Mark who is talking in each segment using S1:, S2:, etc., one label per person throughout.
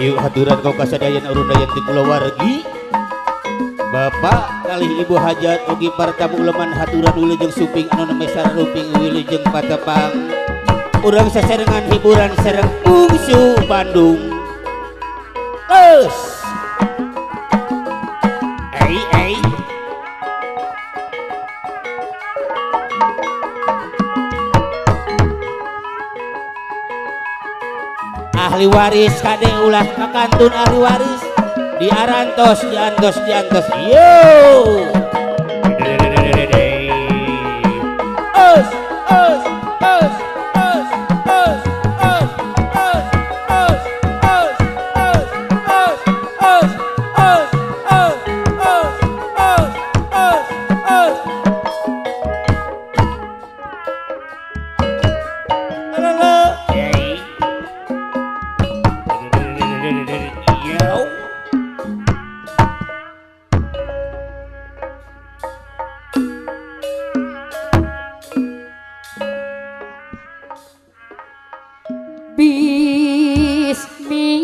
S1: Ayo haturan kau kasadayan urundayan ti kulawargi. Bapak kali Ibu Hajat ugi para tamu uleman haturan wilujeng suping anu nembe saruping wilujeng patepang. Urang sasarengan hiburan sareng Bungsu Bandung. Terus. Ei ei. Ahli waris kade ulah kakantun ahli waris. Diarantos, diantos, diantos. Yo. Os, os, os, os, os, os, os, os, os, os, os, os, os, os, os, os, os, os. Lala. Hey. Yo.
S2: Bismillah.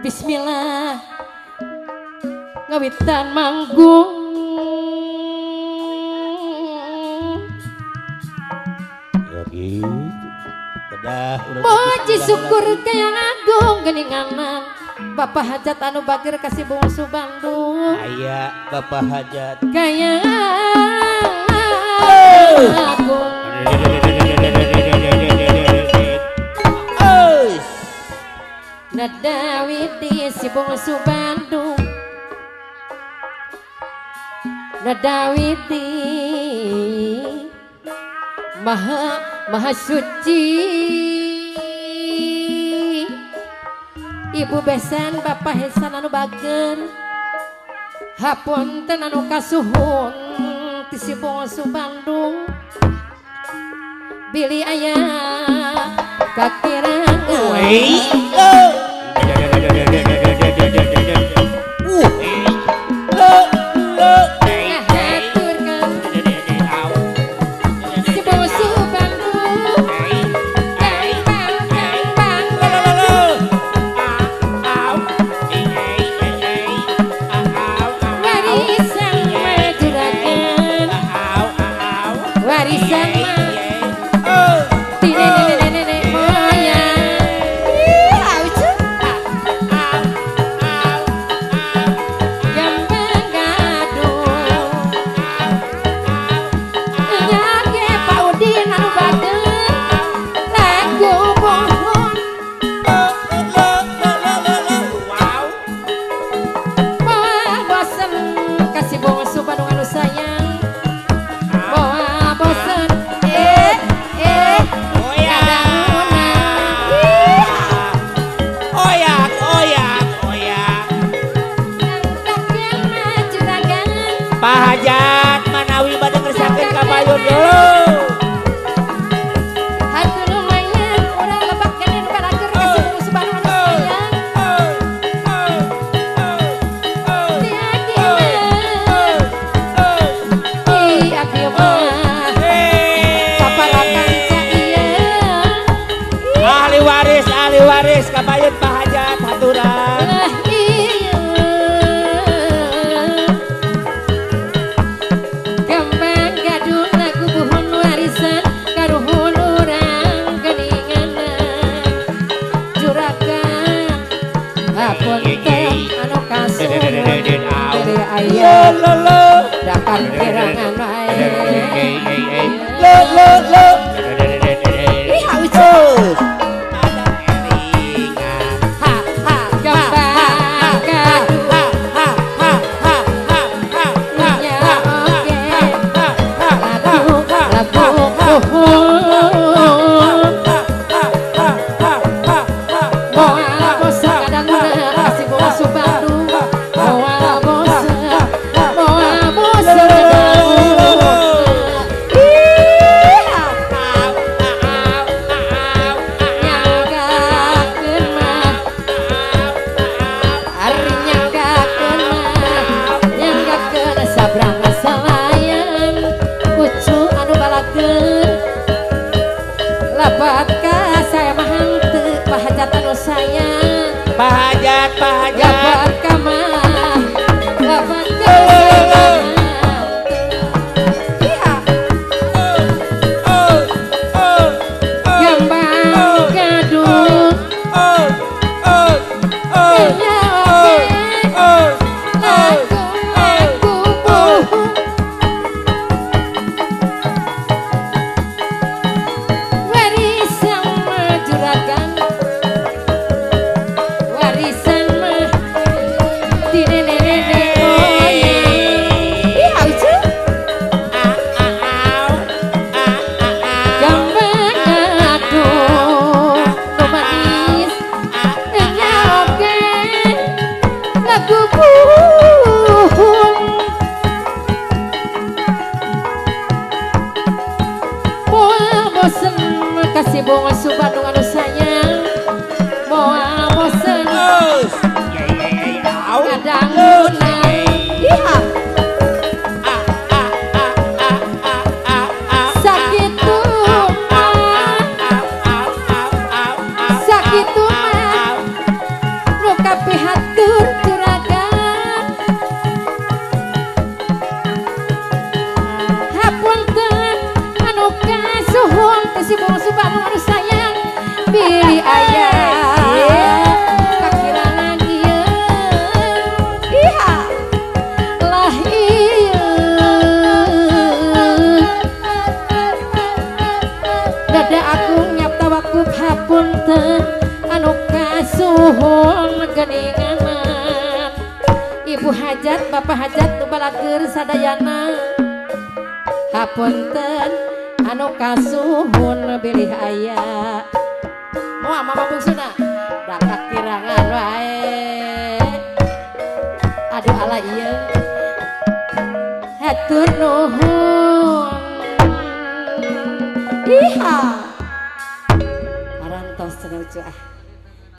S2: Bismillah ngawitan manggung
S1: ya gitu. Kedah
S2: puji syukur kaya agung geninganan Bapak Hajat anu bagir kasih Bungsu Bandung.
S1: Aya Bapak Hajat
S2: kaya agung. Nada widi si Bungsu Bandung. Nada widi maha maha suci. Ibu besan Bapak Hesan anu bager hapunten anu kasuhun ti si Bungsu Bandung. Bilih aya kakirangan. Ngahaturkeun si Bungsu Bandung. Bang bang bang bang. Warisan mah juragan. Warisan mah ti nenek moyang. Gampang gaduh. Nyake Pak Udin anu bager lagu pohon. Moal bosen kasih Bungsu Bandung anu sayang. Moal bosen eh eh kadanguna.
S1: Oyak, oyak, oyak.
S2: Nangtakeun mah juragan.
S1: Pak Hajat manawi bade ngersakeun kabayun dulu.
S2: Hatur lumayan urang lebak geunin balager kasih Bungsu Bandung anu sayang. Ti aki mah, ti aki mah, saparakan ieu.
S1: Ahli waris kabayun Pak Hajat haturan.
S2: Lah ieu. Gampang gaduh lagu buhun warisan karuhun urang geuninganan. Juragan hapunten anu kasuhun bere aya dakar kirangan wae.
S1: Lo lo lo.
S2: Ih, hauceun.
S1: Ha ha
S2: Gampang gaduh
S1: ha ha ha ha ha ha
S2: nya oge lagu lagu buhun. Moal bosen kadanguna kasih Bungsu Bandung. Moal bosen, moal bosen kadanguna. Si Bungsu Bandung anu sayang moal bosen ngadanguna. Iha sakitu mah, sakitu mah nu kapihatur juragan. Hapunten anu kasuhun teh si Bungsu Bandung anu sayang bilih aya kakirangan ieu. Iha lah ieu dada aku nyap tawakub. Hapunten anu kasuhun geuninganan Ibu hajat Bapak hajat nu balageur sadayana. Hapunten anu kasuhun bilih aya. Moal Mama Bungsuna da kakirangan wae. Aduh ala ieu hatur nuhun. Iha arantos cenah ah.